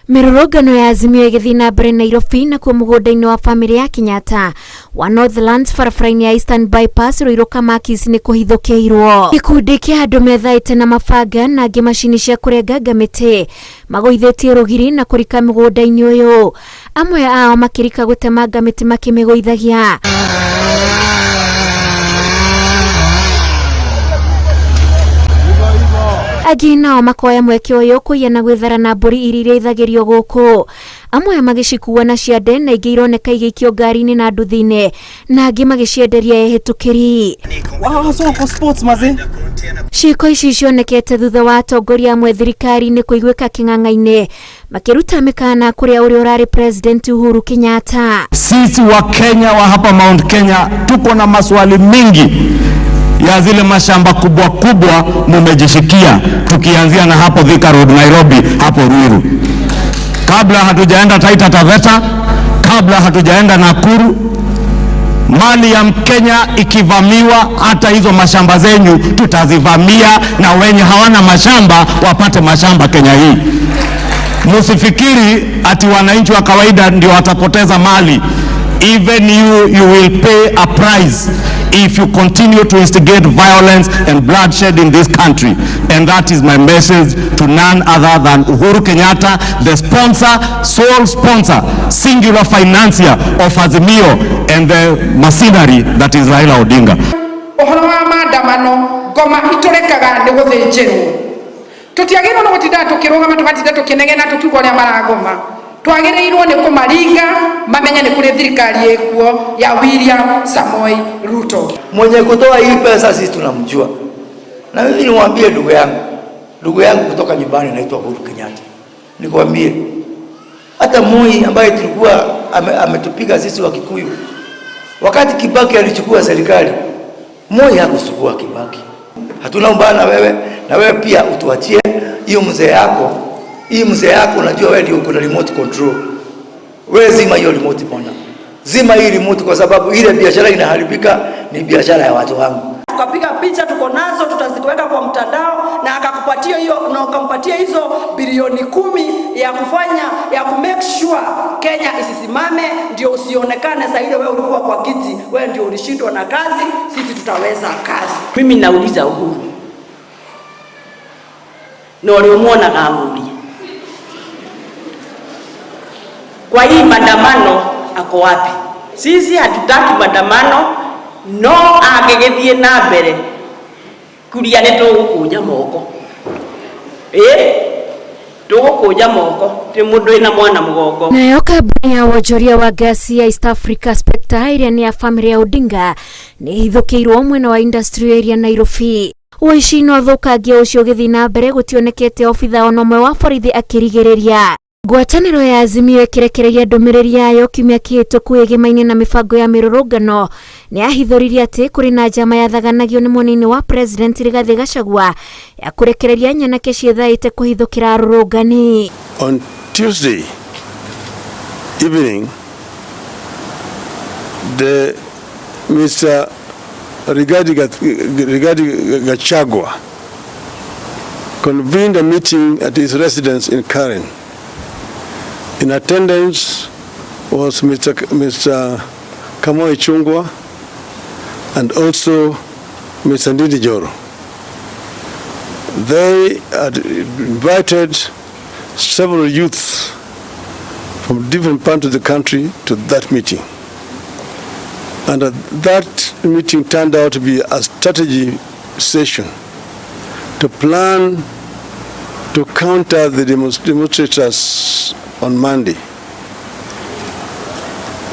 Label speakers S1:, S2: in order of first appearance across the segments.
S1: Mĩrũrũngano ya Azimio ĩgĩthiĩ na mbere Nairobi, nakuo mũgũnda-inĩ wa bamĩrĩ ya Kenyatta wa Northlands barabara-inĩ ya Eastern Bypass Ruiru Kamakis nĩ kũhithũkĩirwo. Gĩkundi kĩa andũ methaĩte na mabanga na angĩ macini cia kũrenganga mĩtĩ magũithĩtie rũgiri na kũrika mũgũnda-inĩ ũyũ, amwe ao makĩrika gũtemanga mĩtĩ makĩmĩgũithagia. Angĩ nao makoya mweke ũyũ kũiya na gwĩthara na mbũri iria irĩithagĩrio gũkũ, amwe magĩcikua na ciande na ingĩ ironeka igĩikio ngari-inĩ na nduthi-inĩ na angĩ magĩcienderia ehĩtũkĩri. Ciĩko ici cionekete thutha wa atongoria amwe thirikari-inĩ kũiguĩka kĩng'ang'a-inĩ makĩruta mĩkana kũrĩa ũrĩa ũrarĩ President Uhuru Kenyatta.
S2: Sisi wa Kenya wa hapa Mount Kenya tuko na maswali mingi ya zile mashamba kubwa kubwa mumejishikia, tukianzia na hapo Thika Road Nairobi, hapo Ruiru, kabla hatujaenda Taita Taveta, kabla hatujaenda Nakuru. Mali ya Mkenya ikivamiwa, hata hizo mashamba zenyu tutazivamia, na wenye hawana mashamba wapate mashamba Kenya hii. Musifikiri ati wananchi wa kawaida ndio watapoteza mali. Even you will pay a price if you continue to instigate violence and bloodshed in this country. And that is my message to none other than Uhuru Kenyatta, the sponsor, sole sponsor, singular financier of Azimio and the machinery that is Raila Odinga.
S3: Ũhoro wa maandamano, ngoma itũrekaga nĩ gũthĩnjĩrwo. Tũtiagĩrĩirwo nĩ gũtinda tũkĩrũgama, tũgatinda tũkĩnegena tũkiuga ũrĩa maragoma. Twagĩrĩirwo nĩ kũmaringa mamenye nĩ kũrĩ thirikari ĩkuo ya William Samoei Ruto.
S4: Mwenye kutoa hii pesa sisi tunamjua, na mimi niwaambie ndugu yangu kutoka nyumbani anaitwa Uhuru Kenyatta, nikwambie hata Moi ambaye tulikuwa ametupiga sisi wa Kikuyu, wakati Kibaki alichukua serikali, Moi hakusugua Kibaki. Hatuna ubaya na wewe, na wewe pia utuachie hiyo mzee yako. Hii mzee yako unajua wewe ndio uko na remote control. Wewe zima hiyo remote bwana. Zima hii remote kwa sababu ile biashara inaharibika ni biashara ya watu wangu.
S5: Tukapiga picha tuko nazo, tutaziweka kwa mtandao, na akakupatia hiyo na ukampatia hizo bilioni 10 ya kufanya ya ku make sure Kenya isisimame, ndio usionekane saa ile wewe ulikuwa kwa kiti, wewe ndio ulishindwa na kazi, sisi tutaweza kazi.
S6: Mimi nauliza Uhuru na ũrĩa ũmuonaga amũrie kwa hii maandamano ako wapi? Sisi hatutaki maandamano, no angĩgĩthiĩ na mbere kuria nĩ tũgũkũnja moko, ĩ tũgũkũnja moko tĩ mũndũ wĩna mwana mũgongo.
S1: Nayo kambuni ya wonjoria wa ngasi ya East Africa Spectre ĩrĩa nĩ ya bamĩrĩ ya Odinga nĩ ĩhithũkĩirwo mwena wa industrial area Nairobi. Ũici na ũthũkangia ũcio ũgĩthiĩ na mbere, gũtionekete obitha ona ũmwe wa borithi akĩrigĩrĩria. Ngwatanĩro ya Azimio ĩkĩrekereria ndũmĩrĩri yayo kiumia kĩhĩtũku ĩgĩmaine na mĩbango ya mĩrũrũngano nĩ yahithũririe atĩ kũrĩ na njama yathaganagio nĩ mũnini wa President Rigathĩ Gachagua ya kũrekereria nyanake ciĩthaĩte kũhithũkĩra arũrũngani.
S7: On Tuesday evening, the Mr. Rigathi Gachagua convened a meeting at his residence in Karen. In attendance was Mr. Kamau Ichung'wah and also Mr. Ndindi Nyoro. They had invited several youths from different parts of the country to that meeting. And that meeting turned out to be a strategy session to plan to counter the demonstrators on Monday.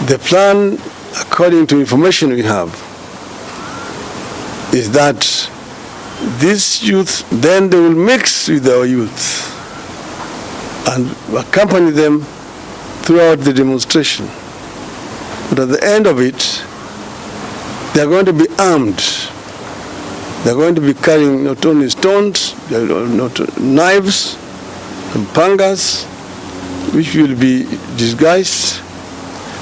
S7: The plan, according to information we have, is that these youth, then they will mix with our youth and accompany them throughout the demonstration. But at the end of it, they are going to be armed. They are going to be carrying not only stones, not knives and pangas, which will be disguised,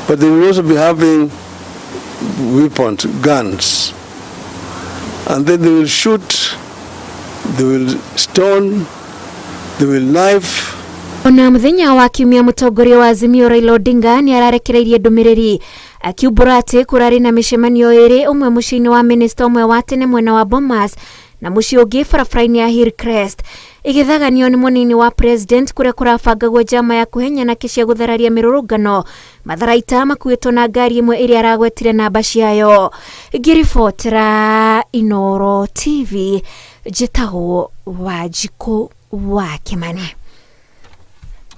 S7: but they will also be having weapons, guns. And then they will shoot, they will stone, they will knife.
S1: Ona muthenya wa kiumia mutongoria wa Azimio Raila Odinga ni ararekereirie ndumiriri akiumbura ati kurari na micemanio iri, umwe muciĩ-inĩ wa minista umwe wa tene mwena wa Bomas na muciĩ ũngĩ barabara-inĩ ya Hillcrest, igithaganio ni munini wa president kuria kurabangagwo njama ya kuhenyana cia guthararia mirurungano matharaita makuĩtwo na ngari ĩmwe ĩrĩa aragwetire namba ciayo. Ngĩribotera Inooro TV, njĩtagwo Wanjikũ wa Kimani.